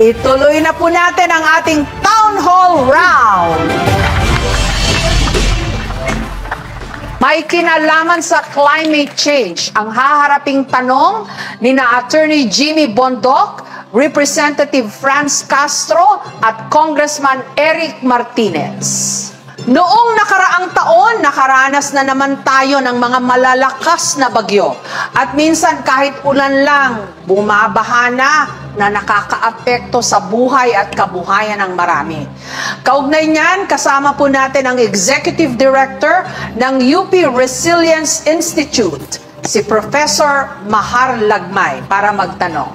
Ituloy na po natin ang ating Town Hall Round. May kinalaman sa climate change ang haharaping tanong ni na Attorney Jimmy Bondoc, Representative Franz Castro at Congressman Eric Martinez. Noong nakaraang taon, nakaranas na naman tayo ng mga malalakas na bagyo. At minsan kahit ulan lang, bumabaha na nakakaapekto sa buhay at kabuhayan ng marami. Kaugnay niyan, kasama po natin ang Executive Director ng UP Resilience Institute, si Professor Mahar Lagmay, para magtanong.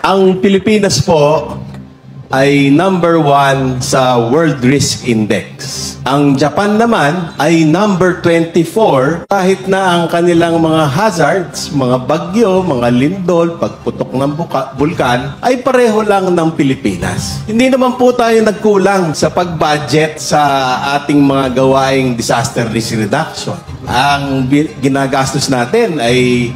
Ang Pilipinas po ay number 1 sa World Risk Index. Ang Japan naman ay number 24 kahit na ang kanilang mga hazards, mga bagyo, mga lindol, pagputok ng bulkan ay pareho lang ng Pilipinas. Hindi naman po tayo nagkulang sa pag-budget sa ating mga gawaing disaster risk reduction. Ang ginagastos natin ay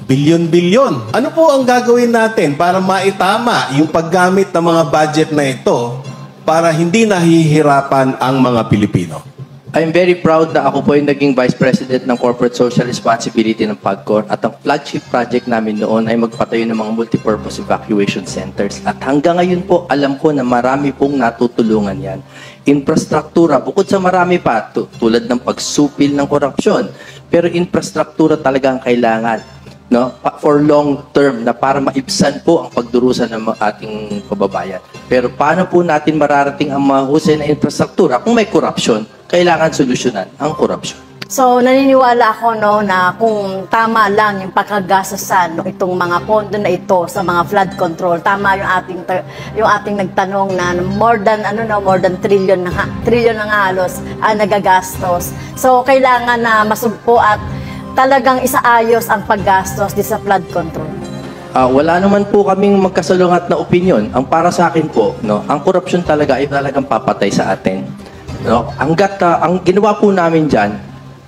bilyon-bilyon. Ano po ang gagawin natin para maitama yung paggamit ng mga budget na ito para hindi nahihirapan ang mga Pilipino? I'm very proud na ako po yung naging Vice President ng Corporate Social Responsibility ng PAGCOR at ang flagship project namin noon ay magpatayo ng mga multipurpose evacuation centers. At hanggang ngayon po, alam ko na marami pong natutulungan yan. Infrastruktura, bukod sa marami pa, tulad ng pagsupil ng korupsyon, pero infrastruktura talaga ang kailangan, no, for long term, na para maibsan po ang pagdurusa ng ating kababayan. Pero paano po natin mararating ang mahusay na infrastruktura kung may korupsyon? Kailangan solusyonan ang korupsyon. So, naniniwala ako na kung tama lang yung pagkagasasan itong mga pondo na ito sa mga flood control, tama yung ating nagtanong na more than trillion na halos nagagastos. So, kailangan na masugpo at talagang isaayos ang paggastos sa flood control. Wala naman po kaming magkasalungat na opinion. Ang para sa akin po, ang korupsyon talaga ay talagang papatay sa atin. Ang ginawa po namin dyan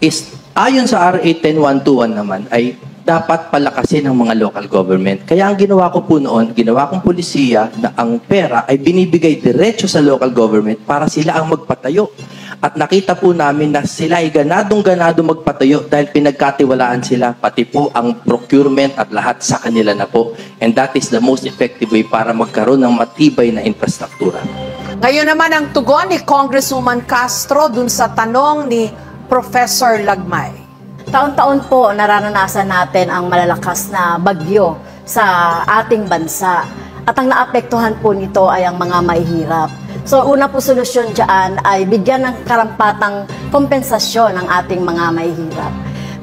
is, ayon sa RA 10121 naman, ay dapat palakasin ng mga local government. Kaya ang ginawa ko po noon, ginawa kong polisiya na ang pera ay binibigay diretso sa local government para sila ang magpatayo. At nakita po namin na sila ay ganadong-ganado magpatayo dahil pinagkatiwalaan sila, pati po ang procurement at lahat sa kanila na po. And that is the most effective way para magkaroon ng matibay na infrastruktura. Ngayon naman ang tugon ni Congresswoman Castro dun sa tanong ni Professor Lagmay. Taon-taon po nararanasan natin ang malalakas na bagyo sa ating bansa. At ang naapektuhan po nito ay ang mga mahihirap. So, una po solusyon dyan ay bigyan ng karampatang kompensasyon ng ating mga mahihirap.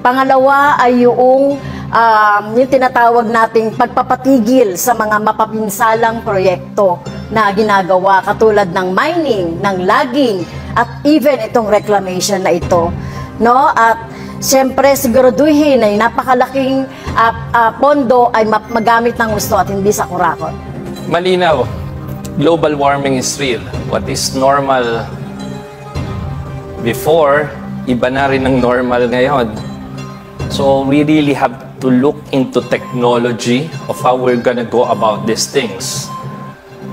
Pangalawa ay yung tinatawag nating pagpapatigil sa mga mapapinsalang proyekto na ginagawa katulad ng mining, ng logging, at even itong reclamation na ito. No? At siyempre, siguraduhin na yung napakalaking pondo ay magamit ng gusto at hindi sa kurakot. Malinaw. Global warming is real. What is normal before, iba na rin ang normal ngayon. So we really have to look into technology of how we're gonna go about these things.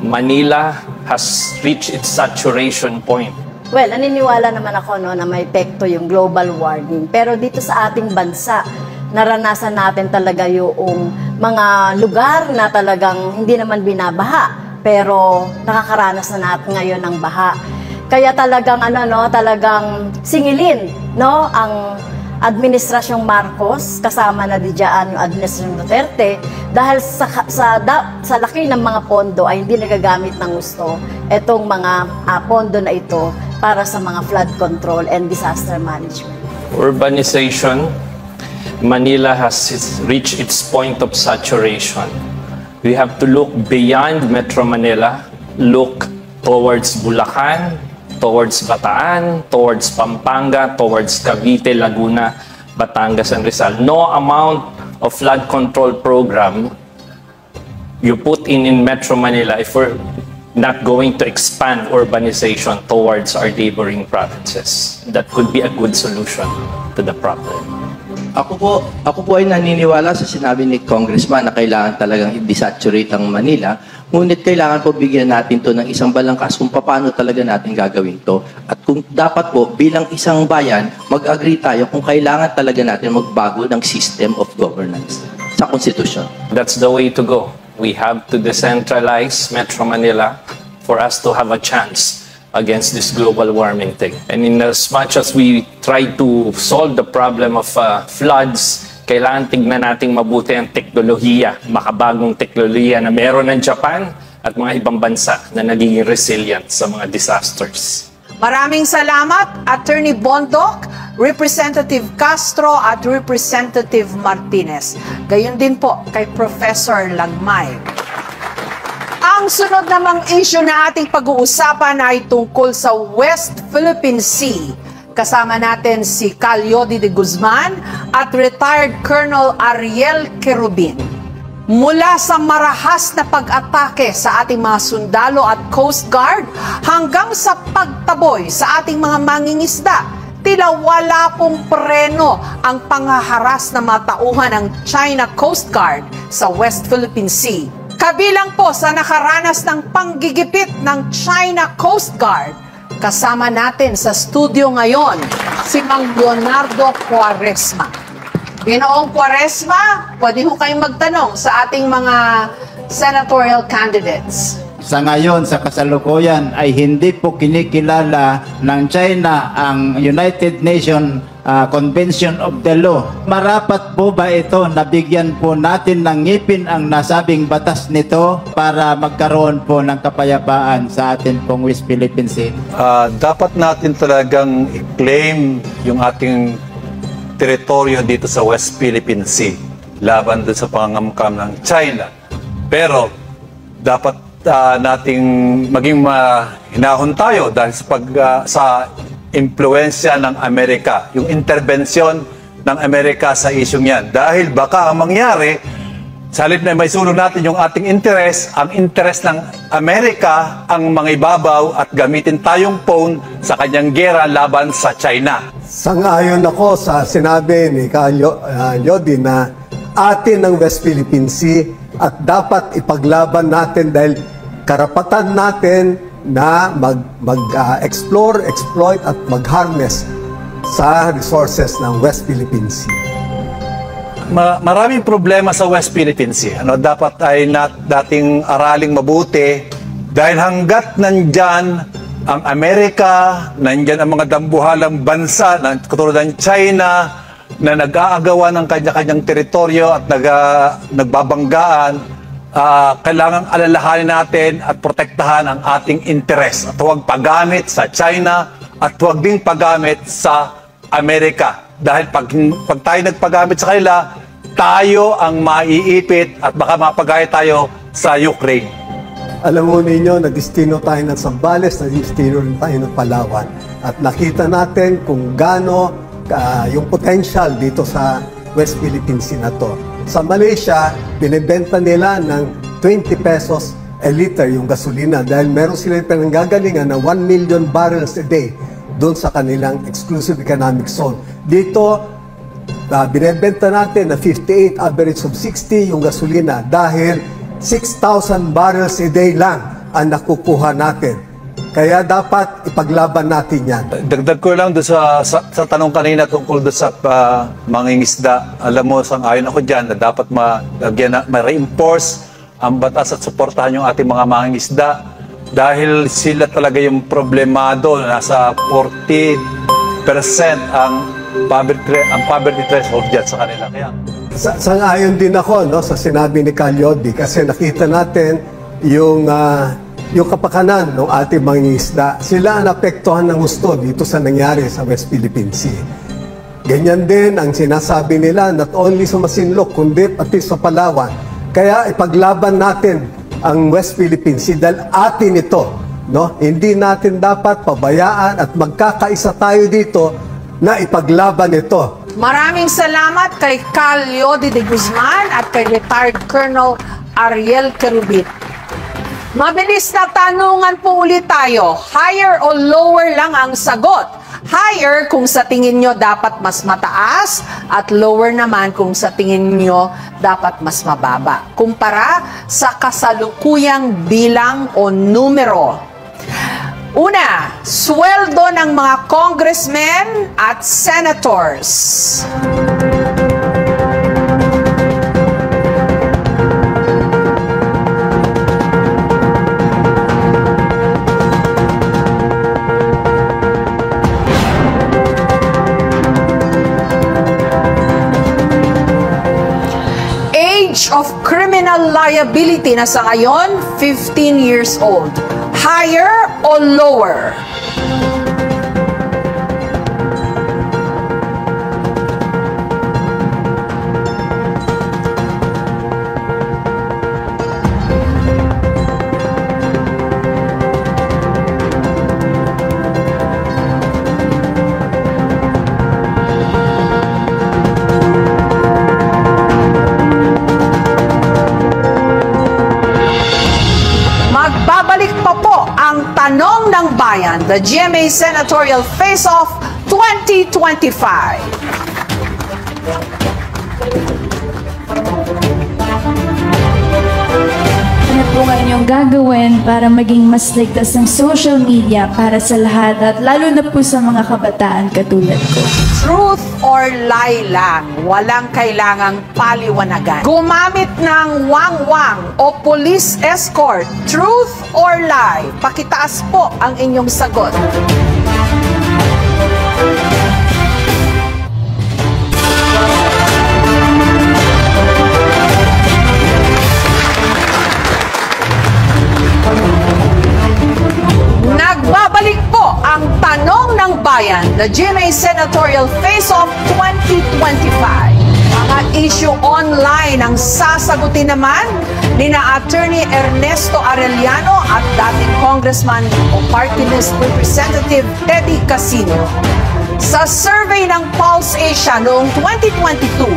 Manila has reached its saturation point. Well, naniniwala naman ako na may epekto yung global warming. Pero dito sa ating bansa, naranasan natin talaga yung mga lugar na talagang hindi naman binabaha. Pero nakakaranas na natin ngayon ng baha. Kaya talagang talagang singilin ang Administrasyong Marcos kasama na diyan yung Administrasyong Duterte dahil sa laki ng mga pondo ay hindi nagagamit ng gusto itong mga pondo na ito para sa mga flood control and disaster management. Urbanization, Manila has reached its point of saturation. We have to look beyond Metro Manila, look towards Bulacan, towards Bataan, towards Pampanga, towards Cavite, Laguna, Batangas, and Rizal. No amount of flood control program you put in Metro Manila if we're not going to expand urbanization towards our neighboring provinces. That could be a good solution to the problem. Ako po ay naniniwala sa sinabi ni Congressman na kailangan talagang i-desaturate ang Manila. Ngunit kailangan po bigyan natin to ng isang balangkas kung paano talaga natin gagawin to. At kung dapat po bilang isang bayan, mag-agree tayo kung kailangan talaga natin magbago ng system of governance sa konstitusyon. That's the way to go. We have to decentralize Metro Manila for us to have a chance against this global warming thing. And in as much as we try to solve the problem of floods, kailangan tignan nating mabuti ang teknolohiya, makabagong teknolohiya na meron ng Japan at mga ibang bansa na nagiging resilient sa mga disasters. Maraming salamat, Attorney Bondok, Representative Castro at Representative Martinez. Gayon din po kay Professor Lagmay. Ang sunod namang issue na ating pag-uusapan ay tungkol sa West Philippine Sea. Kasama natin si Calyodi de Guzman at retired Colonel Ariel Querubin. Mula sa marahas na pag-atake sa ating mga sundalo at Coast Guard hanggang sa pagtaboy sa ating mga mangingisda, tila wala pong preno ang panghaharas na mga tauhan ng China Coast Guard sa West Philippine Sea. Kabilang po sa nakaranas ng panggigipit ng China Coast Guard, kasama natin sa studio ngayon si Mang Leonardo Cuaresma. Ginoong Cuaresma, pwede ho kayong magtanong sa ating mga senatorial candidates. Sa ngayon, sa kasalukuyan, ay hindi po kinikilala ng China ang United Nations Convention of the Law. Marapat po ba ito na bigyan po natin ng ngipin ang nasabing batas nito para magkaroon po ng kapayapaan sa atin pong West Philippine Sea? Dapat natin talagang i-claim yung ating teritoryo dito sa West Philippine Sea laban doon sa pangangamkam ng China. Pero dapat nating maging hinahon tayo dahil sa impluensya ng Amerika, yung intervensyon ng Amerika sa isyong yan. Dahil baka ang mangyari, sa halip na may sulong natin yung ating interest, ang interest ng Amerika ang mangibabaw at gamitin tayong phone sa kanyang gera laban sa China. Sang-ayon ako sa sinabi ni Calyodi na atin ang West Philippine Sea at dapat ipaglaban natin dahil karapatan natin na mag-explore, exploit at mag-harness sa resources ng West Philippine Sea. Maraming problema sa West Philippine Sea. Dapat ay dating araling mabuti dahil hanggat nandyan ang Amerika, nandyan ang mga dambuhalang bansa, katulad ng China, na nag-aagawa ng kanya-kanyang teritoryo at nagbabanggaan, kailangang alalahanin natin at protektahan ang ating interes at huwag paggamit sa China at huwag ding paggamit sa Amerika. Dahil pag tayo nagpagamit sa kanila, tayo ang maiipit at baka mapagaya tayo sa Ukraine. Alam mo ninyo, nagdestino tayo ng Zambales, nagdestino rin tayo ng Palawan. At nakita natin kung gaano yung potential dito sa West Philippine Sea na to. Sa Malaysia, binibenta nila ng 20 pesos a liter yung gasolina dahil meron silang pinanggagalingan na 1 million barrels a day doon sa kanilang exclusive economic zone. Dito, binibenta natin na 58, average of 60 yung gasolina dahil 6,000 barrels a day lang ang nakukuha natin. Kaya dapat ipaglaban natin yan. Dagdag ko lang doon sa tanong kanina tungkol doon sa mangingisda. Alam mo, sang-ayon ako dyan na dapat ma-reinforce ang batas at suportahan yung ating mga mangingisda dahil sila talaga yung problemado. Nasa 40% ang poverty threshold dyan sa kanila. Kaya Sang-ayon din ako sa sinabi ni Calyodi kasi nakita natin yung kapakanan ng ating mga isda. Sila ang apektuhan ng gusto dito sa nangyari sa West Philippine Sea. Ganyan din ang sinasabi nila not only sa Masinloc kundi pati sa Palawan. Kaya ipaglaban natin ang West Philippine Sea dahil atin ito. Hindi natin dapat pabayaan at magkakaisa tayo dito na ipaglaban ito. Maraming salamat kay Calyodi de Guzman at kay retired Colonel Ariel Querubin. Mabilis na tanungan po ulit tayo. Higher o lower lang ang sagot. Higher kung sa tingin nyo dapat mas mataas at lower naman kung sa tingin nyo dapat mas mababa. Kumpara sa kasalukuyang bilang o numero. Una, sweldo ng mga congressmen at senators. Age of criminal liability na sa ngayon, 15 years old. Higher o lower? Magbabalik pa po ang Tanong ng Bayan, the GMA Senatorial Face-Off 2025. Ano po nga inyong gagawin para maging mas ligtas ng social media para sa lahat at lalo na po sa mga kabataan katulad ko? Truth or lie lang, walang kailangang paliwanagan. Gumamit ng wang-wang o police escort, truth or lie? Pakitaas po ang inyong sagot. Nagbabalik po ang Tanong ng Bayan, the GMA Senatorial Face-Off 2025. Mga issue online ang sasagutin naman ni na Attorney Ernesto Arellano at dating Congressman o Party List Representative Teddy Casino. Sa survey ng Pulse Asia noong 2022,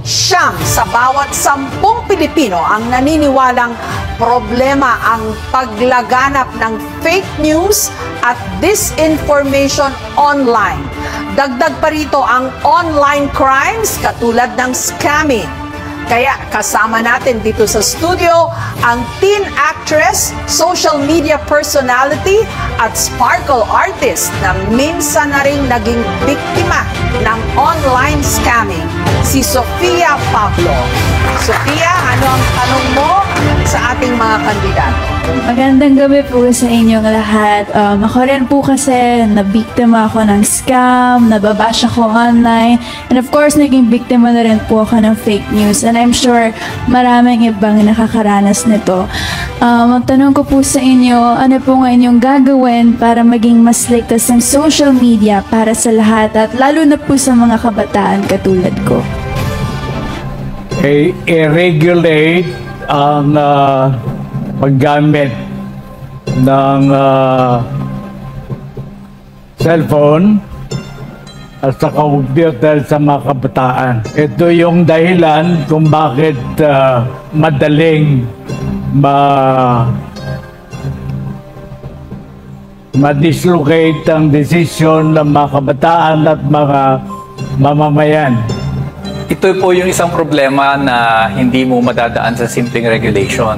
9 sa bawat 10 Pilipino ang naniniwalang problema ang paglaganap ng fake news at disinformation online. Dagdag pa rito ang online crimes katulad ng scamming. Kaya kasama natin dito sa studio ang teen actress, social media personality at sparkle artist na minsan na rin naging biktima ng online scamming, si Sofia Pablo. Sofia, ano ang tanong mo sa ating mga kandidato? Magandang gabi po sa inyong lahat. Ako rin po kasi nabiktima ako ng scam, nababash ako online, and of course, naging biktima na rin po ako ng fake news. And I'm sure maraming ibang nakakaranas nito. Ang tanong ko po sa inyo, ano po nga inyong gagawin para maging mas ligtas ng social media para sa lahat at lalo na po sa mga kabataan katulad ko? I-regulate ang paggamit ng cellphone at sa computer sa mga kabataan. Ito yung dahilan kung bakit madaling ma-dislocate ang desisyon ng mga kabataan at mga mamamayan. Ito po yung isang problema na hindi mo madadaan sa simpleng regulation.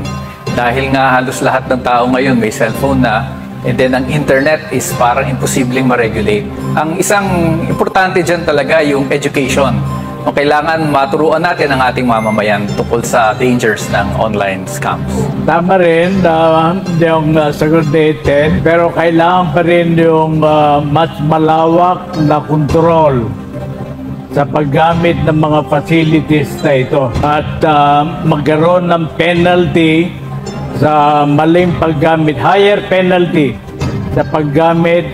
Dahil nga halos lahat ng tao ngayon may cellphone na, and then ang internet is parang imposibleng ma-regulate. Ang isang importante dyan talaga yung education. Kailangan maturuan natin ang ating mamamayan tungkol sa dangers ng online scams. Tama rin yung sagot natin, pero kailangan pa rin yung mas malawak na control sa paggamit ng mga facilities na ito at magkaroon ng penalty sa maling paggamit, higher penalty sa paggamit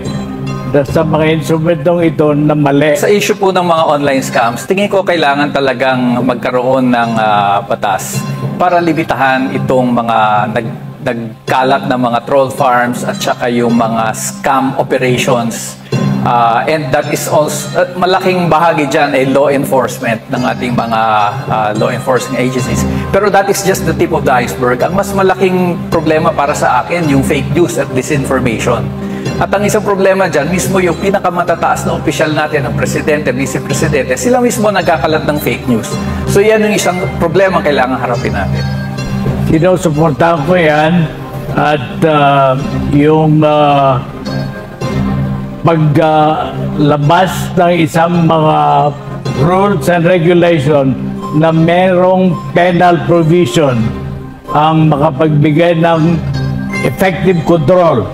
sa mga instrumentong ito na mali. Sa issue po ng mga online scams, tingin ko kailangan talagang magkaroon ng batas para limitahan itong mga nagkalat na mga troll farms at saka yung mga scam operations. And that is also, malaking bahagi dyan ay law enforcement ng ating mga law enforcing agencies. Pero that is just the tip of the iceberg. Ang mas malaking problema para sa akin, yung fake news at disinformation. At ang isang problema dyan, mismo yung pinakamatataas na opisyal natin, ang presidente, vice-presidente, sila mismo nagkakalat ng fake news. So yan yung isang problema kailangan harapin natin. Sinusuportahan ko yan at yung paglabas ng isang mga rules and regulation na merong penal provision ang makapagbigay ng effective control.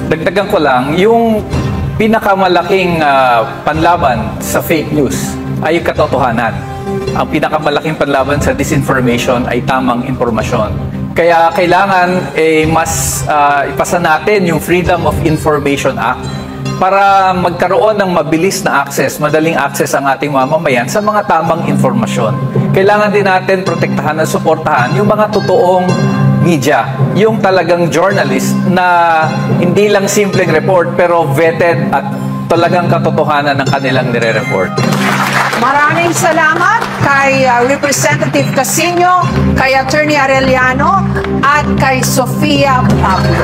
Dagdagan ko lang, yung pinakamalaking panlaban sa fake news ay katotohanan. Ang pinakamalaking panlaban sa disinformation ay tamang impormasyon. Kaya kailangan mas ipasa natin yung Freedom of Information Act para magkaroon ng mabilis na access, madaling access ang ating mamamayan sa mga tamang informasyon. Kailangan din natin protektahan at suportahan yung mga totoong media, yung talagang journalist na hindi lang simpleng report pero vetted at talagang katotohanan ng kanilang nire-report. Maraming salamat kay Representative Casino, kay Attorney Arellano, at kay Sofia Pablo.